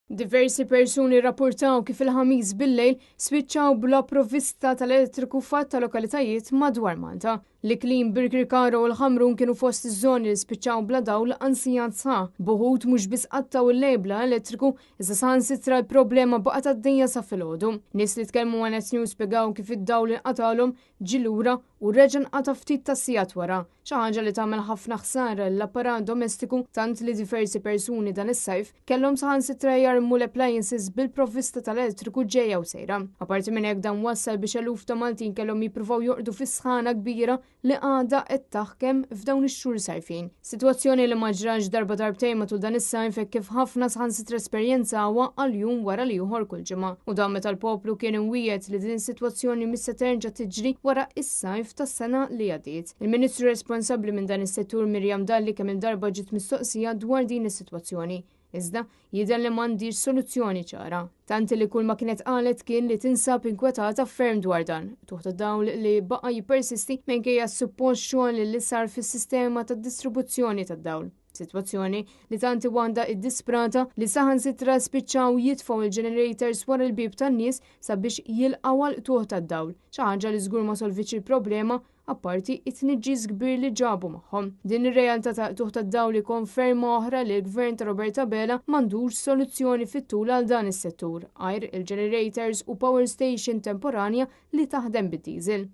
Diversi persuni rrappurtaw kif il-Ħamis bil-lejl spiċċaw bla provvista tal-elettriku f'għadd ta' lokalitajiet madwar Malta. L-Iklin, Birkirkara u l-Ħamrun kienu fost iż-żoni li spiċċaw bla dawl għal sigħat sħaħ. B'uħud mhux biss qattgħu l-lejl bla elettriku, iżda saħansitra l-problema baqgħet għaddejja sa filgħodu. Nies li tkellmu ma' Net News spjegaw kif id-dawl inqatgħalhom ġie lura u reġa' nqata' ftit tas-sigħat wara, xi ħaġa li tagħmel ħafna ħsara lill-apparat domestiku tant li diversi persuni dan is-sajf kellhom saħansitra jarmu l-appliances bil-provvista tal-elettriku ġejja u sejra. Apparti minn hekk dan wassal biex eluf ta' Maltin kellhom jippruvaw jorqdu fis-sħana kbira li għadha qed taħkem f'dawn ix-xhur sajfin. Sitwazzjoni li ma ġratx darba darbtejn matul dan is-sajf hekk kif ħafna saħansitra esperjenzawha għal jum wara l-ieħor kull ġimgħa. U dan meta l-poplu kien imwiegħed li din is-sitwazzjoni mhix se terġa' tiġri wara s-sajf tas-sena li għaddiet. Il-Ministru responsabbli minn dan is-settur Miriam Dalli kemm-il darba ġiet mistoqsija dwar din is-sitwazzjoni. Iżda, jidher li m'għandhiex soluzzjoni ċara. Tant li kull ma kienet qalet kien li tinsab inkwetata ferm dwar dan, tuħ ta' dawl li baqa' jippersisti minkejja s-suppost xogħol li sar fis-sistema tad-distribuzzjoni tad-dawl. Sitwazzjoni li tant hi waħda iddisprata li saħansitra spiċċaw jitfgħu il-generators wara l-bieb tan-nies sabiex jilqgħu għal qtugħ tad-dawl, xi ħaġa li żgur ma solvitx il-problema apparti it-tniġġis kbir li ġabu magħhom. Din ir-realtà ta' qtugħ tad-dawl hi konferma oħra li l-Gvern ta' Robert Abela m'għandux soluzzjoni fit-tul għal dan is-settur, għajr il-generators u power station temporanja li taħdem bid-diesel.